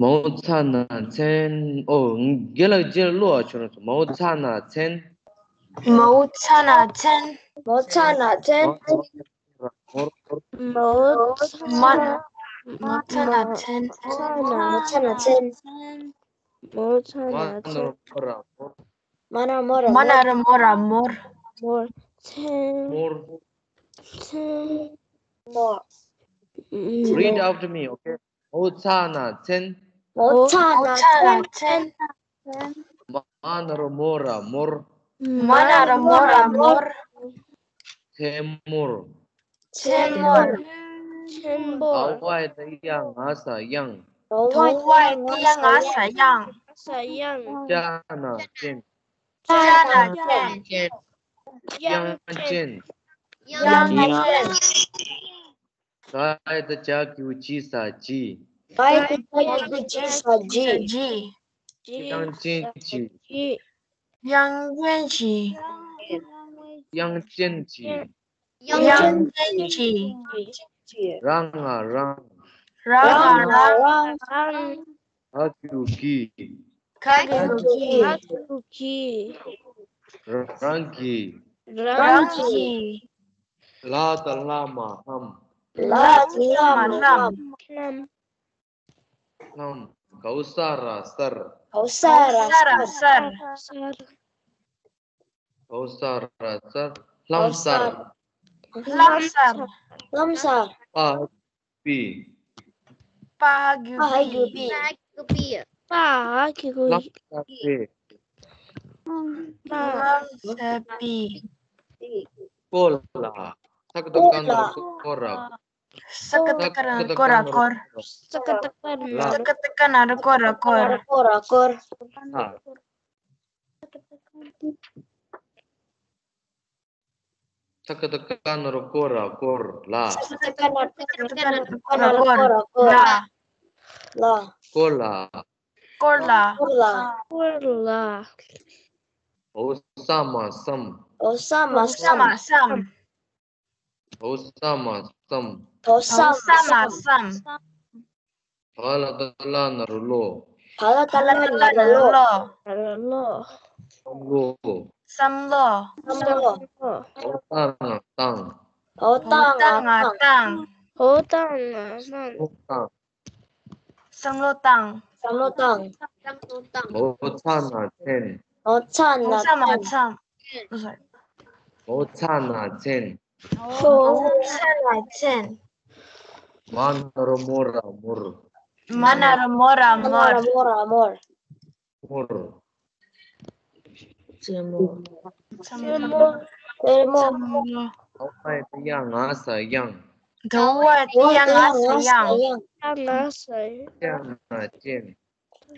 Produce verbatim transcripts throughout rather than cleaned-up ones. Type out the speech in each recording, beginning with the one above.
མའོ་ཚ་ན་ཚན། ཨོ། རྒན་ལགས་རྗེས་ལ་ཀློག་ཨ་ཆོག་ན་སོང་། མའོ་ཚ་ན་ཚན། མའོ་ཚ་ན་ཚན། མའོ་ཚ་ན་ཚན། མའོ་ཚ་ན་མའོ་ཚ་ན་ཚན། མའོ་ཚ་ན་ཚན། མའོ་ཚ་ན་ཚན། མ་ན་རོ་མོ་ར་མོར། མ་ན་རོ་མོ་ར་མོར། མོར། མོར། ཚན། མོར། ཚན། མོར། Read after me, okay? མའོ་ཚ་ན་ཚན། མའོ་ཚ་ན་ཚན། མ་ན་རོ་མོ་ར་མོར། མ་ན་རོ་མོ་ར་མོར། ཚན་མོར། ཚན་མོར། ཚན་མོར། ག་ཝའི་ཏ་ཡ་ང་ས་དབྱངས། ག་ཝའི་ཏ་ཡ་ང་ས་དབྱངས། ས་དབྱངས། ཅ་ན་ཅན། ཅ་ན་ཅན། དབྱངས་ཅན། དབྱངས་ཅན། ག་ཡ་ཏ་ཇ་གི་གུ་ཇི་ས་ཇི། ག་ཡ་ཏ་ཇ་གི་གུ་ཇི་ས་ཇི། དབྱངས་ཅན་གྱི། དབྱངས་ཅན་གྱི། དབྱངས་ཅན་གྱི། དབྱངས་ཅན་གྱི། ར་ང་རང་། ར་ང་རང་། ག་གི་གུ་གི། ག་གི་གུ་གི། རང་གི། རང་གི། ལ་ཏ་ལ་མ་ལྷམ། ལ་ཏ་ལ་མ་ལྷམ། ལྷམ། གའོ་ས་ར་གསར། གའོ་ས་ར་གསར། གའོ་ས་ར་གསར། ལྷམ་གསར། ལྷམ་གསར། ལྷམ་གསར། པ་ཧ་གི་གུ་པི། པ་ཧ་གི་གུ་པི། པ་ཧ་གི་གུ་པི། པ་ཧ་གི་གུ། ལྷམ་གསར་པའི། ལྷམ་གསར་པའི། ཀོ་ལ། ས་ཀ་ཏ་ཀ་ན་རོ་ཀོ་ར། ས་ཀ་ཏ་ཀ་ན་རོ་ཀོ་ར་ཀོར། ས་ཀ་ཏ་ཀ་ན་རོ། ས་ཀ་ཏ་ཀ་ན་རོ་ཀོ་ར་ཀོར། ཀོ་ར་ཀོར། ལ། ས་ཀ་ཏ་ཀ་ན་རོ་ཀོ་ར་ཀོར་ལ། ས་ཀ་ཏ་ཀ་ན་རོ་ཀོ་ར་ཀོར་ལ། ལ། ཀོ་ལ། ཀོ་ལ། ཀོ་ལ། ཀོ་ལ། འོ་ས་མ་སམ། འོ་ས་མ་སམ། འོ་ས་མ་སམ། འོ་ས་མ་སམ། བ་ལ་ཏ་ལ་ན་རོ་ལོ། བ་ལ་ཏ་ལ་ན་རོ་ལོ། ལོ། བསམ་བློ། བསམ་བློ། བསམ་བློ། འོ་ཏ་ང་བཏང་། འོ་ཏ་ང་བཏང་། འོ་ཏ་ང་བཏང་། བསམ་བློ་བཏང་། བསམ་བློ་བཏང་། འོ་ཚ་ན་ཚན། འོ་ཚ་ན་ཚན། འོ་ཚ་ན་ཚན། འོ་ཚ་ན་ཚན། མ་ན་རོ་མོ་ར་མོར། མ་ན་རོ་མོ་ར་མོར། མོ་ར་མོར། མོར། རྩེད་མོ། རྩེད་མོ། རྩེད་མོ། ག་ཝའི་ཏ་ཡ་ང་ས་དབྱངས། ག་ཝའི་ཏ་ཡ་ང་ས་དབྱངས། ང་ས་དབྱངས།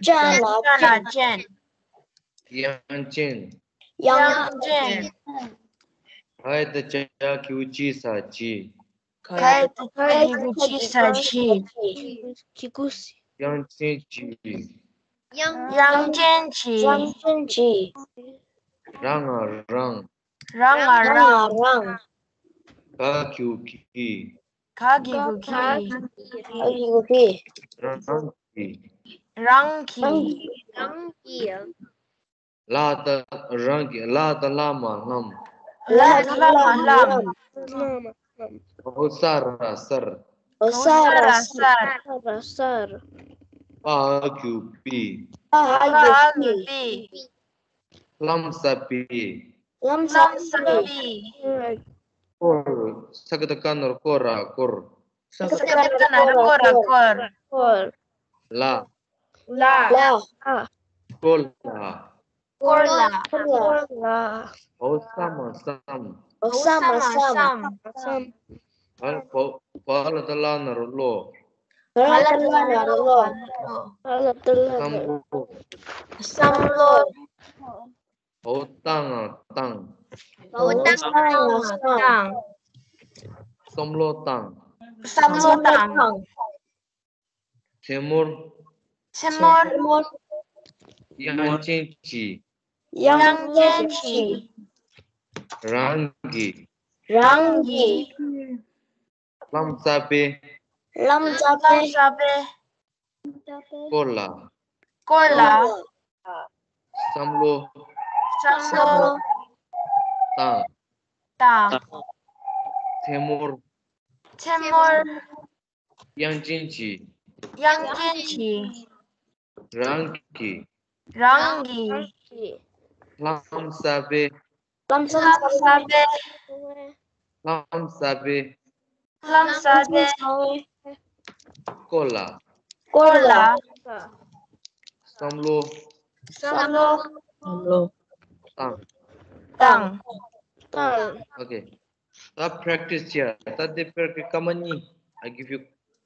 ཅ་ན་ཅན། ཅ་ན་ཅན། དབྱངས་ཅན། དབྱངས་ཅན། ག་ཝའི་ཏ་ཇ་གི་གུ་ཇི་ས་ཇི། ག་ཝའི་ཏ་ཇ་གི་གུ་ཇི་ས་ཇི། གི་གུ་སི། དབྱངས་ཅན་གྱི། དབྱངས་ཅན་གྱི། དབྱངས་ཅན་གྱི། ར་ང་རང་། ར་ང་རང་། ར་ང་རང་། ག་གི་གུ་གི། ག་གི་གུ་གི། ག་གི་གུ་གི། རང་གི། རང་གི། རང་གི། ལ་ཏ་རང་གི། ལ་ཏ་ལ་མ་ལྷམ། ལ་ཏ་ལ་མ་ལྷམ། འོ་ས་ར་གསར། འོ་ས་ར་གསར། པ་ཧ་གི་གུ་པི། པ་ཧ་གི་གུ་པི། ལྷམ་གསར་པའི། ལྷམ་གསར་པའི། ཀོ་ལ། ས་ཀ་ཏ་ཀ་ན་རོ་ཀོ་ར་ཀོར། ས་ཀ་ཏ་ཀ་ན་རོ་ཀོ་ར་ཀོར། ལ། ལ། ལ། ཀོ་ལ། ཀོ་ལ། ཀོ་ལ། འོ་ས་མ་སམ། འོ་ས་མ་སམ། སམ། བ་ལ་ཏ་ལ་ན་རོ་བློ། བ་ལ་ཏ་ལ་ན་རོ་བློ། བ་ལ་ཏ་ལ་ན་རོ། བསམ་བློ། བསམ་བློ། འོ་ཏ་ང་བཏང་། འོ་ཏ་ང་བཏང་། བསམ་བློ་བཏང་། བསམ་བློ་བཏང་། མཚན་མོར། མཚན་མོར། དབྱངས་ཅན་གྱི། དབྱངས་ཅན་གྱི། རང་གི། རང་གི། ལྷམ་གསར་པའི། ལྷམ་གསར་པའི། ལྷམ་གསར་པའི། སྐོར་ལ། སྐོར་ལ། བསམ་བློ། བསམ་བློ། བཏང་། བཏང་། མཚན་མོར། མཚན་མོར། དབྱངས་ཅན་གྱིས། དབྱངས་ཅན་གྱིས། རང་གི། རང་གི། ལྷམ་གསར་པའི། ལྷམ་གསར་པའི། ལྷམ་གསར་པའི། ལྷམ་གསར་པའི། སྐོར་ལ། སྐོར་ལ། བསམ་བློ། བསམ་བློ། བསམ་བློ། བཏང་། བཏང་། བཏང་། Okay. ད་practice བྱས། ད་དེ་practice སྐར་མ་གཉིས། I give you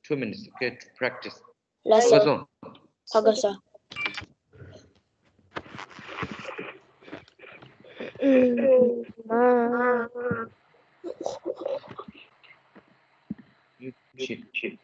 two minutes, okay, to practice. ལགས་སོ། གོ་སོང་། ཧ་གོ་སོང་། You shit, shit.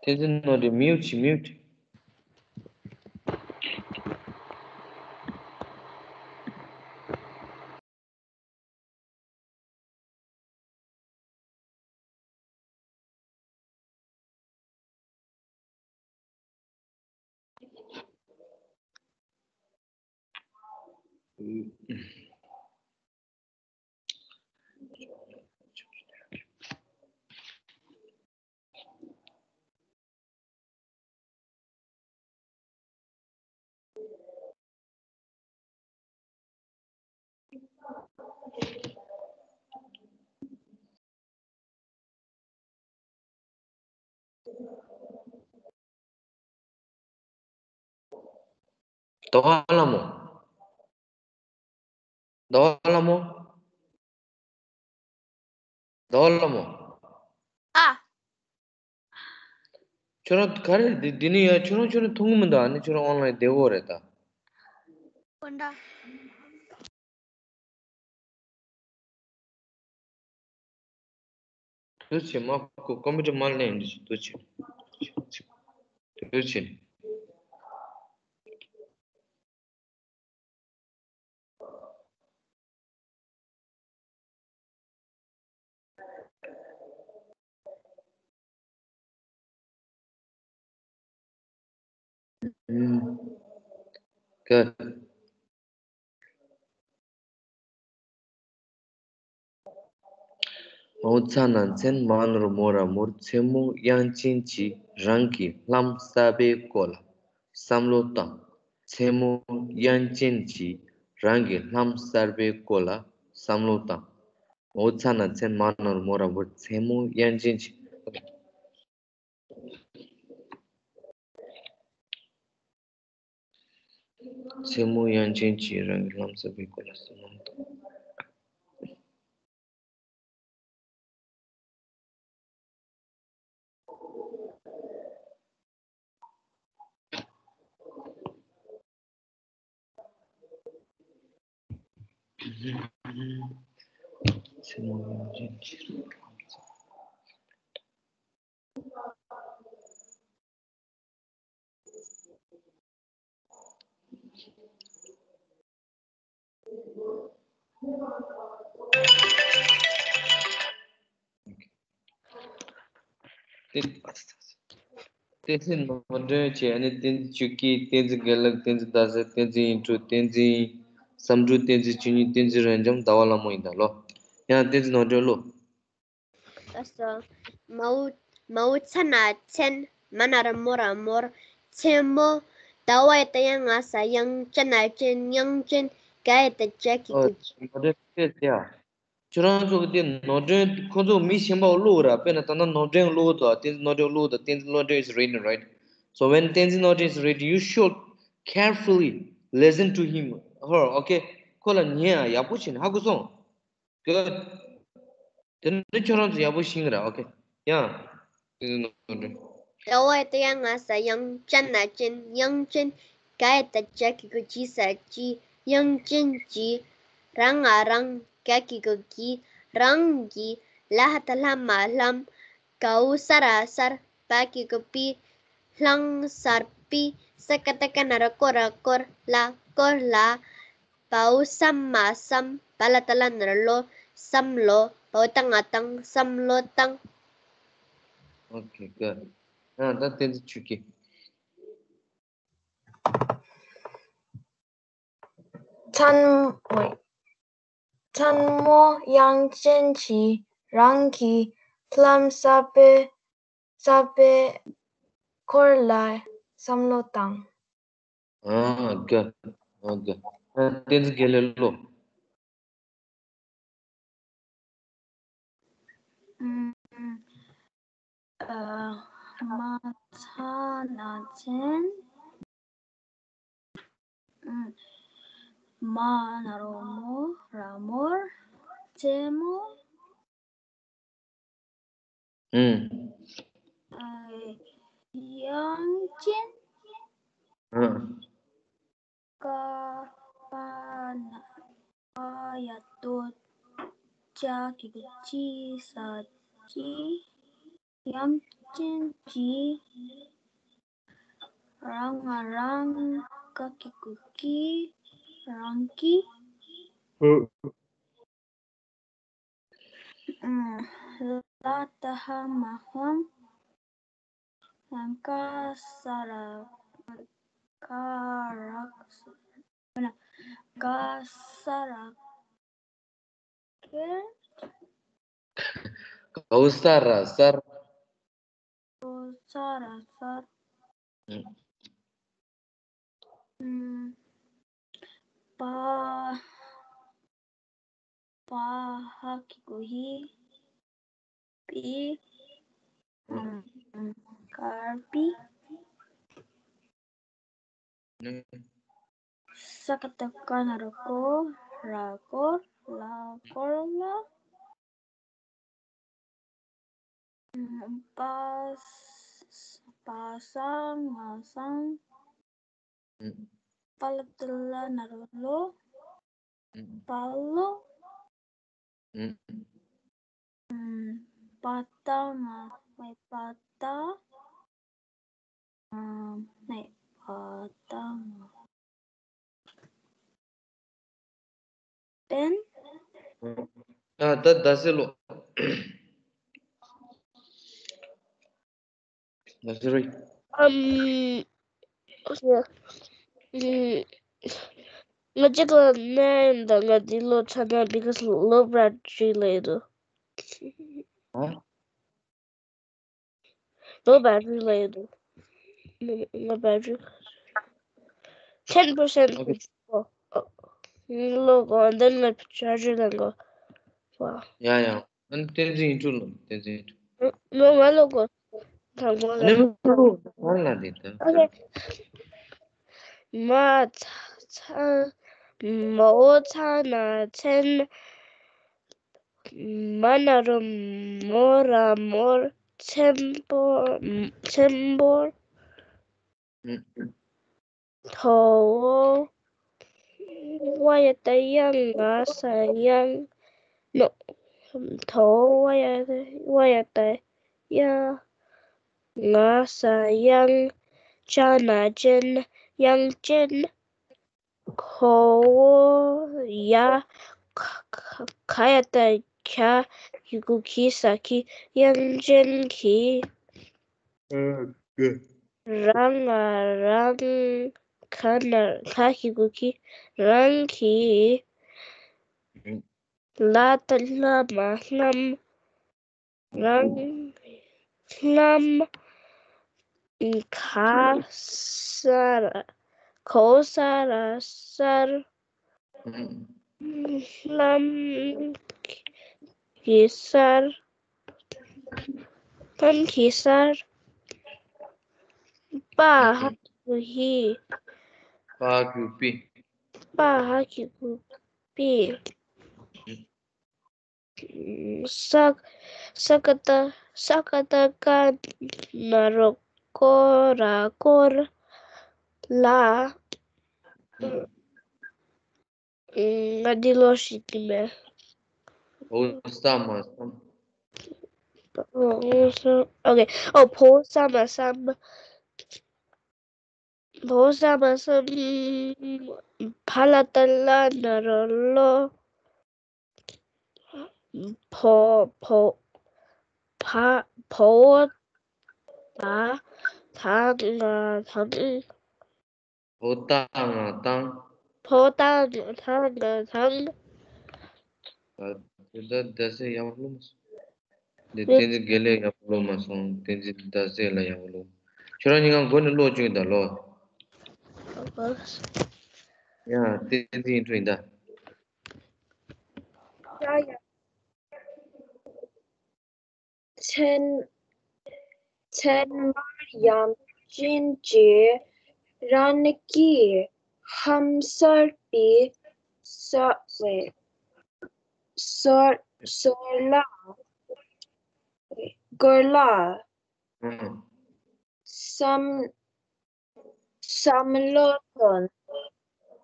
བསྟན་འཛིན་ནོར་འདྲེན། Mute བྱེད། Mute. ཟླ་བ་ལྷ་མོ། ཟླ་བ་ལྷ་མོ། ཟླ་བ་ལྷ་མོ། ཨ། ཁྱོད་རང་ག་རེ་འདི་འདི་ནས་ཡ། ཁྱོད་རང་ཁྱོད་རང་མཐོང་གི་མི་འདུག་ཨ་ནི་ཁྱོད་རང་online བསྡད་ཡོད་རེད་ད། འོ་འདྲ། དུས་ཆེན་མ་ཁོ་computer མ་ལེན་འདི་ཆེ། དུས་ཆེན། དུས་ཆེན། Good. མའོ་ཚ་ན་མཚན་མ་ནོར་མོ་ར་མོར། མཚན་མོ་དབྱངས་ཅན་གྱིས་རང་གི་ལྷམ་གསར་པའི་སྐོར་ལ་བསམ་བློ་བཏང་། མཚན་མོ་དབྱངས་ཅན་གྱིས་རང་གི་ལྷམ་གསར་པའི་སྐོར་ལ་བསམ་བློ་བཏང་། མའོ་ཚ་ན་མཚན་མ་ནོར་མོ་ར་མོར། མཚན་མོ་དབྱངས་ཅན་གྱིས། མཚན་མོ་དབྱངས་ཅན་གྱིས་རང་གི་ལྷམ་གསར་པའི་སྐོར་ལ་བསམ་བློ་བཏང་། བསྟན་འཛིན་ནོར་སྒྲོན་བྱས། ཨ་ནི་བསྟན་འཛིན་ཆོས་སྐྱིད། བསྟན་འཛིན་དགེ་ལེགས། བསྟན་འཛིན་ཟླ་ཟེར། བསྟན་འཛིན་ཡིད་འཕྲོག། བསྟན་འཛིན་བསམ་འགྲུབ། བསྟན་འཛིན་ཆོས་ཉིད། བསྟན་འཛིན་རབ་འབྱམས། ཟླ་བ་ལྷ་མོ་ཡིན་ད་ལོ། ཡང་བསྟན་འཛིན་ནོར་སྒྲོན་ལོ། ལགས་སོ། མའོ་མའོ་ཚ་ན་མཚན། མ་ན་རོ་མོ་ར་མོར། མཚན་མོ། ཟླ་བ་ཡི་ད་ཡང་ང་ས། དབྱངས་ཅན་ན་ཅན། དབྱངས་ཅན་ག་ཡི་ད་ཅ་གི་ཨོ་གུ། ནོར་སྒྲོན་དཔེ་དེ་ཡ། ཁྱོད་རང་ཚོ་གི་དེ་ནོར་སྒྲོན་ཁོ་ཚོ་མི་གཞན་པ་བླུག་ར། དཔེར་ན་ད་ལྟ་ནོར་སྒྲོན་བླུག་དང་། བསྟན་འཛིན་ནོར་སྒྲོན་བླུག་དང་། བསྟན་འཛིན་ནོར་སྒྲོན་is reading, right? So when Tenzin Norton is reading, you should carefully listen to him, her, okay? ཁོ་ལ་ཉན་ཨ། ཡག་པོ་བྱས་ནས་ཧ་གོ་སོང་། Good. དེ་ནི་ཁྱོད་རང་ཚོ་ཡག་པོ་ཤེས་ཀྱི་རེད། Okay. ཡང་། དེ་ནི་ནོར་འགྲོ། ཟླ་བ་དེ་ཡང་ང་ས། དབྱངས་ཅན་ན་ཅན། དབྱངས་ཅན་ག་ཡི་ད་ཅ་གི་གུ། ཇི་ས་ཇི། དབྱངས་ཅན་ཇི། རང་ང་རང་། ག་གི་གུ་གི། རང་གི། ལ་ཧ་ད་ལྷ་མ་ལྷམ། གའོ་ས་ར་གསར། བ་གི་གུ་བི། ལྷང་གསར་བི། ས་ཀ་བཏགས་སྐ་ན་རོ་སྐོ་ར་སྐོར། ལ་སྐོར་ལ། བའོ་ས་མ་བསམ། བ་ལ་བཏགས་སླ་ན་རོ་བསློ། བསམ་བློ། བའོ་ཏ་ང་བཏང་། བསམ་བློ་བཏང་། Okay, good. ཨ་ད་བསྟན་འཛིན་ཆོས་སྐྱིད། མཚན་མོ། མཚན་མོ་དབྱངས་ཅན་གྱིས་རང་གི་ལྷམ་གསར་པའི་གསར་པའི་སྐོར་ལ་བསམ་བློ་བཏང་། ཨ་དགའ། ཨ་དགའ། ཨ་བསྟན་འཛིན་དགེ་ལེགས་ལོ། ཨ་མ་ཚ་ན་ཚན། མ་ན་རོ་མོ་ར་མོར། རྩེད་མོ། ཨ་དབྱངས་ཅན། ཨ་ཀ་པ་ན་པ་ཡ་བཏགས་ཅ་གི་གུ་ཅི། ས་ཅི། དབྱངས་ཅན་གྱིས། རང་ང་རང་། ཀ་གི་གུ་ཀི། རང་གི། ལ་བཏགས་ལྷ་མ་ལྷམ། ཀ་ས་ར་ཀ་ར་ཀ་ས་ར་ཀེར། གའོ་ས་ར་གསར། གའོ་ས་ར་གསར། པ། པ་ཧ་གི་གུ་ཧི། པི། དཀར་པི། ས་ཀ་བཏགས་སྐ་ན་རོ་སྐོ་ར་སྐོར། ལ་སྐོར་ལ། པ་ས་པ་ས་ང་སང་། པ་ལ་བཏགས་སླ་ན་རོ་སློ། པ་ལོ། པ་ཏ་ང་བའི་པ་ཏ། ཨ་ནི་པ་ཏ་ང་པན། ཨ་ད་ད་སེ་ལོ། ད་སེ་རོ། ཨམ། ང་གཅིག་ལ་ནན་དང་ང་འདི་ལོ་ཚ་ན་because low battery later. ཨ། Low battery later. No battery. Ten percent. Okay. Low go and then my charger then go. Wow. Yeah, yeah. And ten zin two lo, ten zin two. No, my logo. Thang go. Ne mo lo, thang la de ta. Okay. མ་ཚ་མོ་ཚ་ན་ཚན། མ་ན་རོ་མོ་ར་མོར། ཚེམ་པོ་ཚེམ་པོར། ཐོ་བོ་ཝ་ཡ་ཏ་ཡ་ང་ས་ཡང་། ནོ། ཐོ་བོ་ཝ་ཡ་ཝ་ཡ་ཏ་ཡ་ང་ས་ཡང་། ཅ་ན་ཅན། དབྱངས་ཅན། ཁོ་བོ་ཡ། ཁ་ཁ་ཁ་ཡ་ཏ་ཁྱ། གི་གུ་གི་ས་ཁྱི། དབྱངས་ཅན་གྱིས། རང་ང་རང་། ཁ་ན་ཁ་གི་གུ་ཁྱི། རང་གི། ལ་བཏགས་ལྷ་མ་ལྷམ། རང་། ལྷམ། ག་ས་ར། གའོ་ས་ར་གསར། ལྷམ་གྱི་གསར། ལྷམ་གྱི་གསར། པ་ཧ་གི་གུ་ཧི། པ་གི་གུ་པི། པ་ཧ་གི་གུ་པི། ས་ས་ཀ་བཏགས་ས་ཀ་བཏགས་སྐ་ན་རོ་སྐོ་ར་སྐོར། ལ། ང་འདི་ལོ་ཤེས་ཀྱི་མེད། འོ་ས་མ་སམ། པ། ཨོ་ཁེ། ཨོ་བོ་ས་མ་བསམ། བོ་ས་མ་བསམ། བ་ལ་ཏ་ལ་ན་རོ་ལོ། བོ་བོ་བ་བོ་ད་ད་ང་དང་། བོ་ད་ང་དང་། བོ་ད་ང་ད་ང་དང་། ད་ད་ཟེར་ཡག་པོ་ལོ་མ་སོང་། འདི་བསྟན་འཛིན་དགེ་ལེགས་ཡག་པོ་ལོ་མ་སོང་། བསྟན་འཛིན་ཟླ་ཟེར་ལ་ཡག་པོ་ལོ། ཁྱོད་རང་གཉིས་ཀ་མགོ་ནས་ཀློག་བཅུག་ད་ལོ། ཡ་བསྟན་འཛིན་ཨིན་ཊྲོ་ཡིན་ད། ཡ་ཡ། མཚན་མཚན་མོར་ཡང་ཅིན་གྱིས་རང་གི་ལྷམ་གསར་པའི་ས་ཨེ་སོལ་སོལ་ལ་སྐོར་ལ་ཨང་བསམ་བསམ་བློ་བཏང་།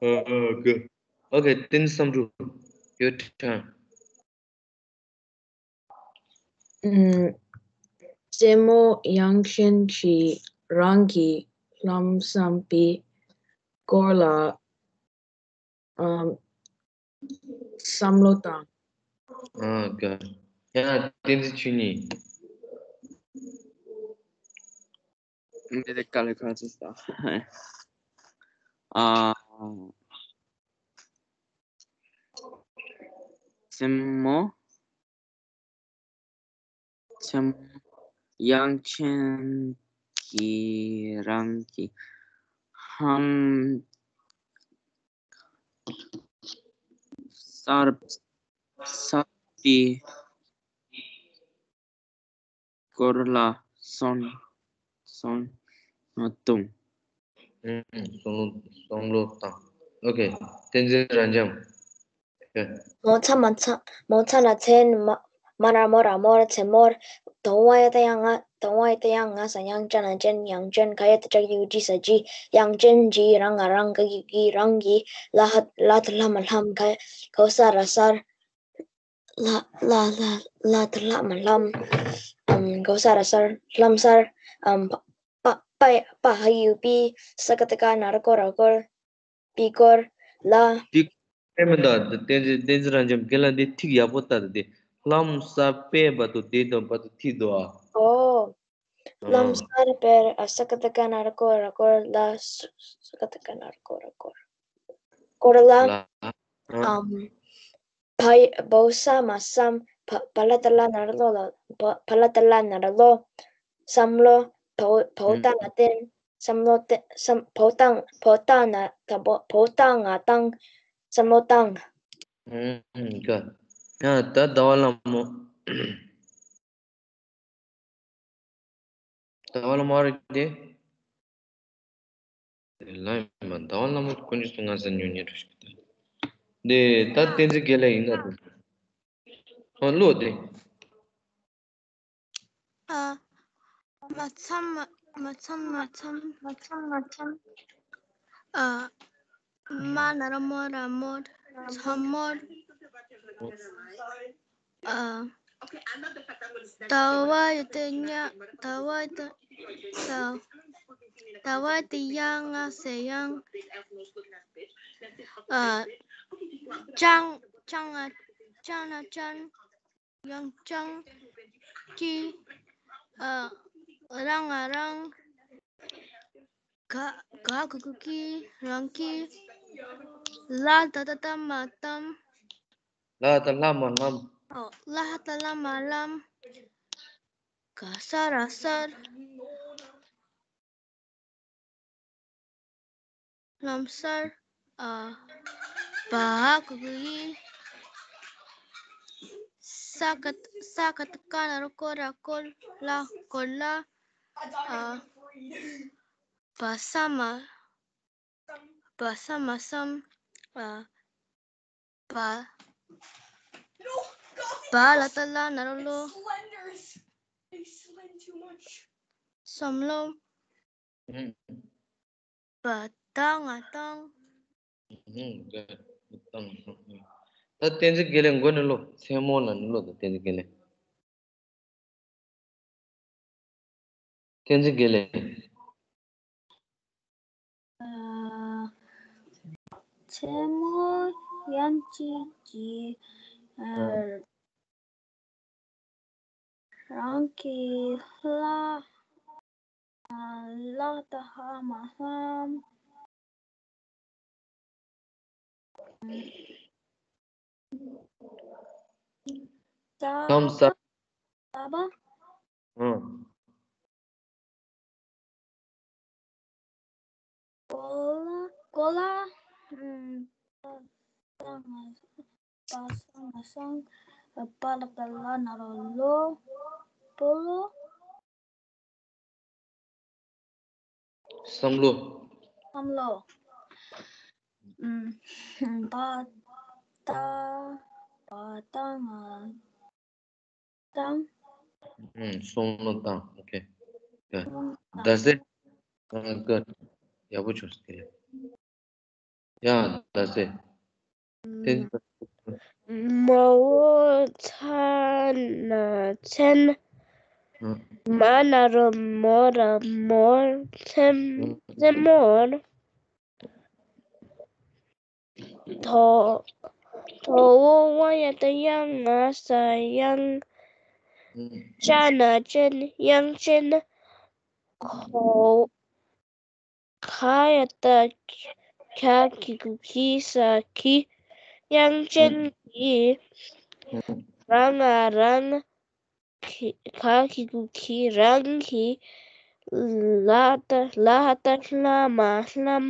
ཨ་ཨ་གི། ཨོ་ཁེ། བསྟན་འཛིན་བསམ་གྲུབ། Your turn. ཨུམ། མཚན་མོ་ཡང་ཅིན་གྱིས་རང་གི་ལྷམ་བསམ་པའི་སྐོར་ལ་ཨམ། བསམ་བློ་བཏང་། ཨ་གི། ཡ་བསྟན་འཛིན་ཆོས་ཉིད། འདི་དེ་ག་ལེ་ག་ཚོད་ས། ཨ། མཚན་མོ། མཚན་མོ་ཡང་ཅིན་གྱིས་རང་གི་ལྷམ་གསར་གསར་པའི་སྐོར་ལ་བསམ་བསམ་བློ་བཏང་། ཨུམ། བསམ་བློ་བསམ་བློ་བཏང་། ཨོ་ཁེ། བསྟན་འཛིན་རབ་འབྱམས། ཨོ་ཁེ། མོ་ཚ་མ་ཚ་མོ་ཚ་ན་མཚན་མ་མ་ན་མོ་ར་མོར་མཚན་མོར། དོང་བ་ཡ་ཏ་ཡང་ང་དོང་བ་ཡ་ཏ་ཡང་ང་ས་ཡང་ཅན་ན་ཅན་ཡང་ཅན་ག་ཡ་ཏ་ཅག་ཡུ་ཇི་ས་ཇི་ཡང་ཅན་ཇི་རང་ང་རང་ག་གི་གི་རང་གི་ལ་ཧ་ལ་ཏ་ལ་མ་ལྷམ་ག་གོ་ས་ར་སར། ལ་ལ་ལ་ལ་ཏ་ལ་མ་ལྷམ། ཨམ་གོ་ས་ར་སར་ལྷམ་སར། ཨམ་པ་པ་པ་ཧ་ཡུ་པི་ས་ཀ་ཏ་ཀ་ན་ར་ཀོ་ར་ཀོར། པི་ཀོར་ལ། པི་ཀོར་མི་འདུག་བསྟན་འཛིན་བསྟན་འཛིན་རབ་འབྱམས་རྒན་ལགས་འདི་ཐིག་ཡག་པོ་ལྟ་དང་དེ། ལྷམ་ས་པད་བར་དུ་དེ་དང་བར་དུ་ཐིག་འདུག་ཨ། ཨོ། ལྷམ་ཨ་སར་པེར་ཨ་ས་ཀ་ཏ་ཀ་ན་ར་ཀོ་ར་ཀོར་ལ། ས་ཀ་ཏ་ཀ་ན་ར་ཀོ་ར་ཀོར། ཀོར་ལ། ལ། ཨ། ཨམ། བ་བོ་ས་མ་བསམ། བ་བ་ལ་ཏ་ལ་ན་རོ་ལོ་ལ། བ་བ་ལ་ཏ་ལ་ན་རོ་ལོ། བསམ་བློ། བོ་བོ་ཨུམ། ཏ་ང་བསྟན། བསམ་བློ་བསྟན། བསམ་བོ་ཏང་བོ་ཏང་ན་ད་བོ་བོ་ཏང་ང་བཏང་། བསམ་བློ་བཏང་། ཨུམ་ག་ཡ་ད་ཟླ་བ་ལྷ་མོ། ཟླ་བ་ལྷ་མོ་རེད་དེ། དེ་ལ་ཡིན་པ་ཟླ་བ་ལྷ་མོ་དཀོན་མཆོག་གསུམ་ང་ས་ཉོ་ཉེ་འགྲོ་ཞིག་དེ། དེ་ད་བསྟན་འཛིན་དགེ་ལེགས་ཡིན་ན་དེ། ཨ་བློ་དེ། ཨ། མ་ཚམ་མ་མ་ཚམ་མ་ཚམ་མ་ཚམ་མ་ཚམ། ཨ། མ་ན་རོ་མོ་ར་མོར། མཚམས་མོར། ཨ། ཟླ་བ་ཡི་དེ་ཉ་ཟླ་བ་ཡི་དེ་ཟླ་ཟླ་བ་ཡི་དེ་ཡང་ང་ཟེར་ཡང་། ཨ། ཅང་ཅང་ང་ཅང་ན་ཅང་། ཡང་ཅང་གི། ཨ། རང་ང་རང་། ག་ག་གུ་གུ་གི་རང་གི། ལ་ད་ད་ད་མ་དམ། ལ་ད་ལ་མ་ལམ། ཨོ། ལ་ད་ལ་མ་ལམ། ག་ས་ར་སར། ལམ་སར། ཨ། བ་གུ་གུ་ཡི། ས་ཀ་ས་ཀ་ཏ་ཀ་ན་རོ་ཀོ་ར་ཀོར་ལ་ཀོར་ལ། ཨ། བ་ས་མ་བ་ས་མ་བསམ། ཨ། བ། བ་ལ་ཏ་ལ་ན་རོ་ལོ། བསམ་བློ། ཨུམ། བ་ད་ང་བཏང་། ཨུམ། བ་ད་ང་བཏང་། ད་བསྟན་འཛིན་དགེ་ལེགས་མགོ་ནས་ཀློག་མཚན་མོ་ལ་ནི་ཀློག་དང་བསྟན་འཛིན་དགེ་ལེགས། བསྟན་འཛིན་དགེ་ལེགས། ཨ། མཚན་མོ་ཡང་ཅིག་གི་ཨ། རང་གི་ལྷ་ལྷ་དང་ལྷ་མ་ལྷམ། ལྷམ་ས། ས་པ། ཨང་། གོ་ལ་གོ་ལ། ཨམ། པ་ས་ང་པ་ས་ང་སང་། པ་ལ་པ་ལ་ན་རོ་ལོ། པོ་ལོ། བསམ་བློ། བསམ་བློ། ཨམ། པ་ཏ་པ་ཏ་ང་ཏང་། ཨུམ། བསམ་བློ་བཏང་། ཨོ་ཁེ། ཡ། བསམ་བློ་བཏང་། ཟླ་ཟེར། ཨ། ག་ཡག་པོ་བྱུང་སོང་དེ་ལ། ཡ། ཟླ་ཟེར། དེ། མ་འོ་ཚ་ན་མཚན། ཨུམ། མ་ན་རོ་མོ་ར་མོར། མཚན་མཚན་མོར། དོ། དོ་འོ་ཝ་ཡ་བཏགས་དབྱ་ང་ས་དབྱངས། ཅ་ན་ཅན། དབྱངས་ཅན། གོ། ག་ཡ་བཏགས་གྱ་གི་གུ་གི་ས་གྱིས། དབྱངས་ཅན་གྱིས། ར་ང་རང་། གི་ག་གི་གུ་གི། རང་གི། ལ་བཏགས་ལ་བཏགས་ལྷ་མ་ལྷམ།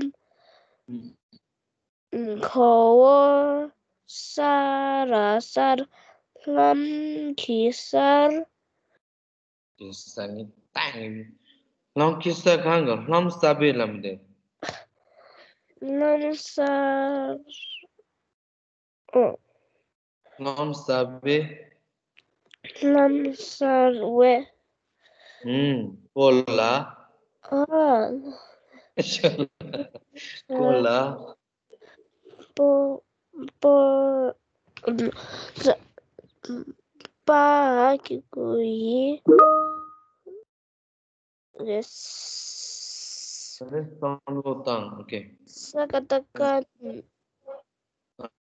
གོ་འོ་ས་ར་སར། ལྷམ་གྱི་སར། གི་ས་ནི་ཏ་ཡིན། ལྷམ་གྱི་ས་གང་གི་ལྷམ་ས་པའི་ལམ་དེ། ལྷམ་སར། ཨོ། ལྷམ་ས་པའི། ལྷམ་སར་བའི། ཨུམ། པོ་ལ། ཨ། པོ་ལ། པོ། པོ། ས། པ་གི་གུ་ཡི། རེད། ས་རེད། བསམ་བློ་བཏང་། ཨོ་ཁེ། ས་ཀ་བཏགས་སྐ།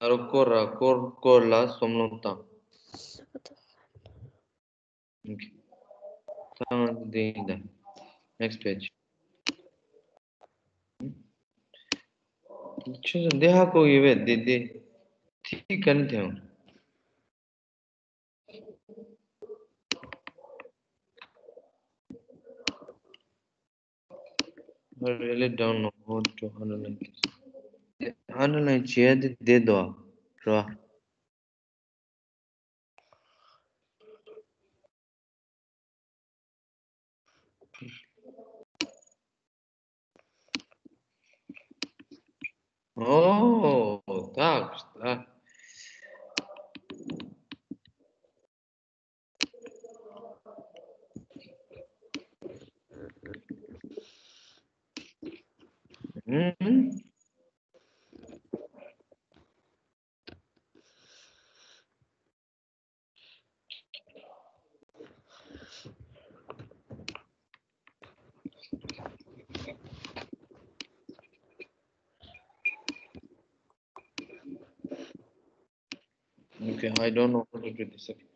ཨ་རོ་སྐོར་ར་སྐོར་སྐོར་ལ་བསམ་བློ་བཏང་། ས་ཀ་བཏགས་སྐ། ཨོ་ཁེ། ད་ང་ཚོ་འདི་ཡིན་ད། Next page། ཁྱོད་ཚོ་འདི་ཧ་གོ་ཡོད་པས། འདི་འདི་ཐིག་ག་ནས་འཐེན། I really don't know how to underline this. Underline བྱེད་ཡ་དེ་བསྡད་འདུག་ར། ཨོ། ད་ད། ཨུམ། Okay, I don't know how to do this. Okay.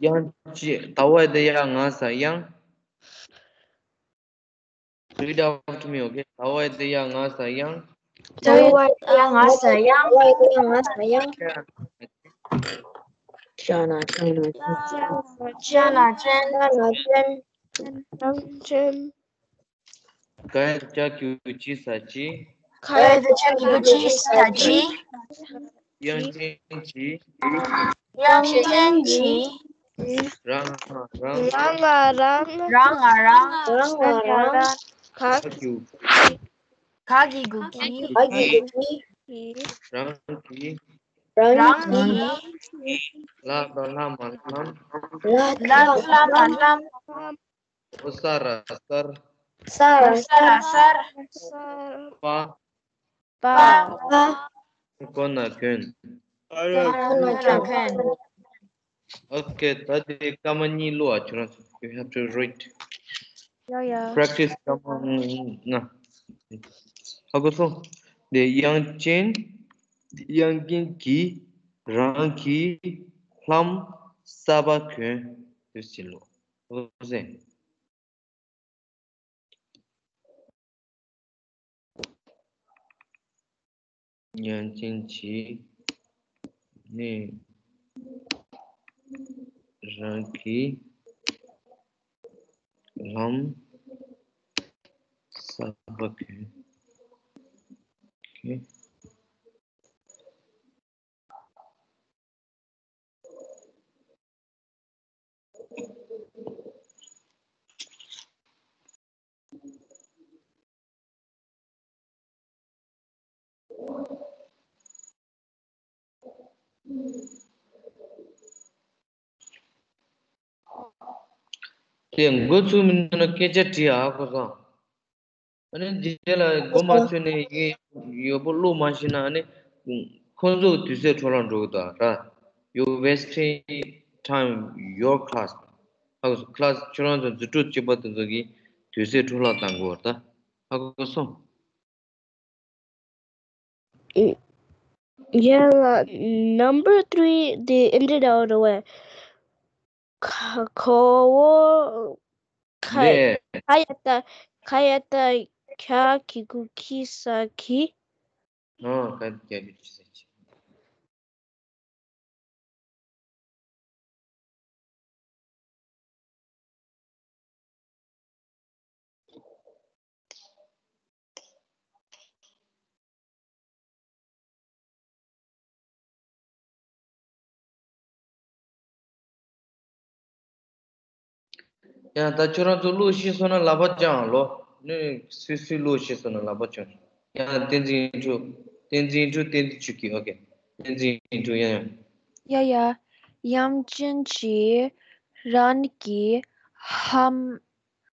དབྱངས་ཅན། ད་འོ་དེ་ཡ་ང་ས་དབྱངས། Read after me, okay? ད་འོ་དེ་ཡ་ང་ས་དབྱངས། ད་འོ་དེ་ཡ་ང་ས་དབྱངས། ད་འོ་དེ་ཡ་ང་ས་དབྱངས། ཅ་ན་ཅན། ཅ་ན་ཅན། ཅ་ན་ཅན། ཅ་ན་ཅན། ག་ཡ་བཏགས་གྱ་གི་གུ་གྱི་ས་གྱིས། ག་ཡ་བཏགས་གྱ་གི་གུ་གྱི་ས་གྱིས། དབྱངས་ཅན་གྱིས། དབྱངས་ཅན་གྱིས། ར་ང་རང་། ར་ང་རང་། ར་ང་རང་། ག་གི་གུ་གི། ག་གི་གུ་གི། ག་གི་གུ་གི། རང་གི། རང་གི། ལ་བཏགས་ལྷ་མ་ལྷམ། ལ་བཏགས་ལྷ་མ་ལྷམ། འོ་ས་ར་སར། ས་ར་སར། པ། པ། གོ་ན་གོན། གོ་ན་གོན། Okay, ད་དེ་སྐར་མ་གཉིས་བླུགས་ཨ། ཁྱོད་རང་ཚོ། You have to read. ཡ་ཡ། practice ཀ་མ་ན། ཧ་གོ་སོང་། དེ་དབྱངས་ཅན། དབྱངས་ཅན་གྱིས་རང་གི་ལྷམ་གསར་པ་གྱོན་དུ་ཕྱིན་ལོ། ཧ་གོ་སོང་། དབྱངས་ཅན་གྱིས་ནི་རང་གི་ལྷམ་གསར་པ་གྱོན། དེ་འགོ་ཚུགས་མི་འདུག་ན་སྐད་ཆ་དྲིས་ཨ་ཁོ་ཚོ། ཨ་ནི་འདི་ལ་མགོ་མ་ཚོས་ནས་ཡིན་ཡོད་པོ་བློ་མ་ཤེས་ན་ཨ་ནི་ཁོང་ཚོ་དུས་ཚོད་འཕྲོ་བརླག་འགྲོ་གི་འདུག་ར། You wasting time your class. ཨ་ཁོ་ཚོ་class ཁྱོད་རང་ཚོ་འཛུལ་གྲོལ་བྱེད་པ་དེ་ཚོ་གི་དུས་ཚོད་འཕྲོ་བརླག་བཏང་གི་ཡོད་རེད་ད། ཨ་ཁོ་ཚོ། Yeah, number three, they ended out away. ཁ་ཁོ་བོ་ཁ་ལས། ཁ་ཡ་ཏ་ཁ་ཡ་ཏ་ཁ་ཁི་གུ་ཁི་ས་ཁི། ཨོ་ཁ་ཡ་ཏ་ཁ་གི་ཁི་ས་ཁི། ཡང་ད་ཁྱོད་རང་ཚོ་བློ་ཤེས་སོང་ན་ལག་པ་བརྐྱངས་ལོ། ནི་སུས་སུས་བློ་ཤེས་སོང་ན་ལག་པ་བརྐྱངས། ཡང་བསྟན་འཛིན་ཨིན་ཊྲོ། བསྟན་འཛིན་ཨིན་ཊྲོ། བསྟན་འཛིན་ཆོས་སྐྱིད། ཨོ་ཁེ། བསྟན་འཛིན་ཨིན་ཊྲོ། ཡང་ཡང་། ཡ་ཡ། དབྱངས་ཅན་གྱིས་རང་གི་ལྷམ་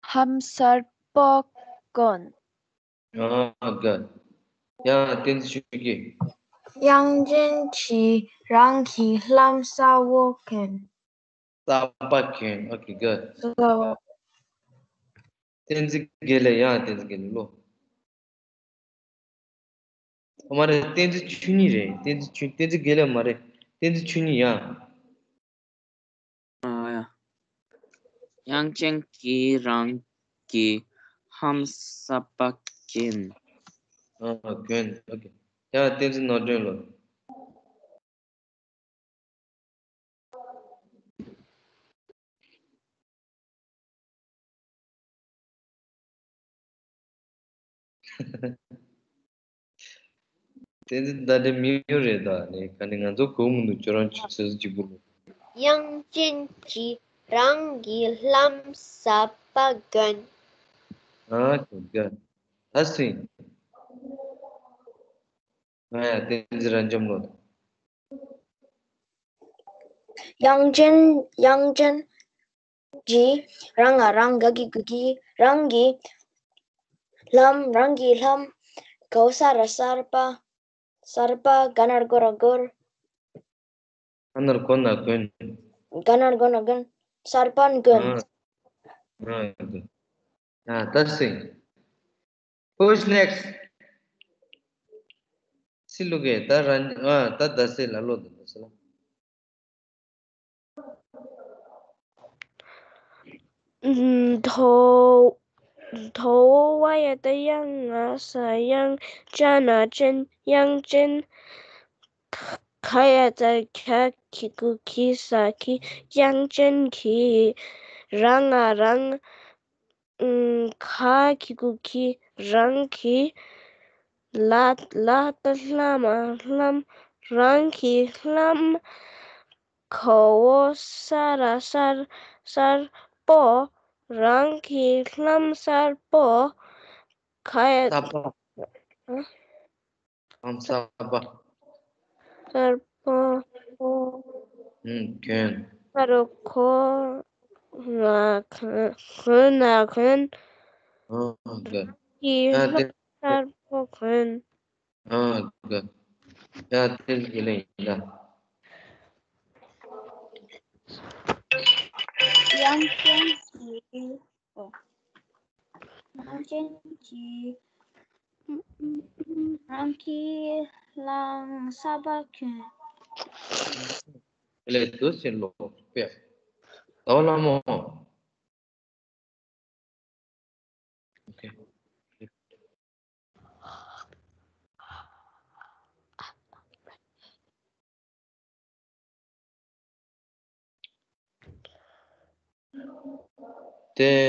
ལྷམ་གསར་པ་གྱོན། ཨ་ག་ཡ། བསྟན་འཛིན་ཆོས་སྐྱིད། དབྱངས་ཅན་གྱིས་རང་གི་ལྷམ་གསར་པ་གྱོན། གསར་པ་གྱོན། ཨོ་ཁེ་ག་ད་བསྟན་འཛིན་དགེ་ལེགས། ཡ་བསྟན་འཛིན་དགེ་ལེགས་ལོ། ཨ་མ་རེད། བསྟན་འཛིན་ཆོས་ཉིད་རེད། བསྟན་འཛིན་ཆོས། བསྟན་འཛིན་དགེ་ལེགས་མ་རེད། བསྟན་འཛིན་ཆོས་ཉིད་ཡ། ཨ་ཡ། དབྱངས་ཅན་གྱིས་རང་གི་ལྷམ་གསར་པ་གྱོན། ཨ་གྱོན། ཨོ་ཁེ། ཡ་བསྟན་འཛིན་ནོར་སྒྲོན་ལོ། དེ་ད་དེ་མི་ཡོད་རེད་ད། ནི་ག་ནི་ང་ཚོ་གོ་མི་འདུག་ཁྱོད་རང་ཆུ་ཚོད་གཅིག་པུ་ལ། དབྱངས་ཅན་གྱིས་རང་གི་ལྷམ་གསར་པ་གྱོན། ཨ་གྱོན་གྱོན། ད་སྲིད། ང་ཡ་བསྟན་འཛིན་རབ་འབྱམས་ལོ། དབྱངས་ཅན་དབྱངས་ཅན་གྱིས་རང་ང་རང་ག་གི་གུ་གི་རང་གི་ལྷམ་རང་གི་ལྷམ་གའོ་ས་ར་གསར་པ་གསར་པ་ག་ན་ར་གོ་ར་གོར། ག་ན་ར་གོ་ན་གོན། ག་ན་ར་གོ་ན་གོན། གསར་པ་གོན། ཨ་ཨ་ད་སྲིད། Who's next? སི་ལུ་གེ་ད་རང་ཨ་ད་ད་སྲིད་ལ་ལོ་ད་ད་སྲིད་ལ། མཐོ་མཐོ་བ་ཡ་ད་དབྱངས་ང་ས་དབྱངས་ཅན་ན་ཅན་དབྱངས་ཅན། ཁ་ཡ་ད་ཁ་ཁི་གུ་ཁི་ས་ཁི། དབྱངས་ཅན་གྱིས་རང་ང་རང་ཁ་ཁི་གུ་ཁི་རང་གི་ལ་ལ་ད་ལྷམ་ལྷམ་རང་གི་ལྷམ་གའོ་ས་ར་གསར་གསར་པོ་རང་གི་ལྷམ་གསར་པོ་ཁ་ཡ་ད་པ། ལྷམ་གསར་པ། གསར་པ། ཨུམ་གྱོན། ཁ་རུ་ཁོ་ན་གོན་ན་གོན། ཨོ་གྱོན། གི་ཡ་ལྷམ་དེ་གསར་པ་གོན། ཨོ་གྱོན། ཡ་དེ་ལས་ཡིན་ན། དབྱངས་ཅན་གྱིས། ཨོ། ཅན་གྱི་རང་གི་གླང་གསར་པ་གྱོན། ལས་དུ་ཕྱིན་ལོ་པས། ཟླ་བ་ལྷ་མོ། Okay. དེ།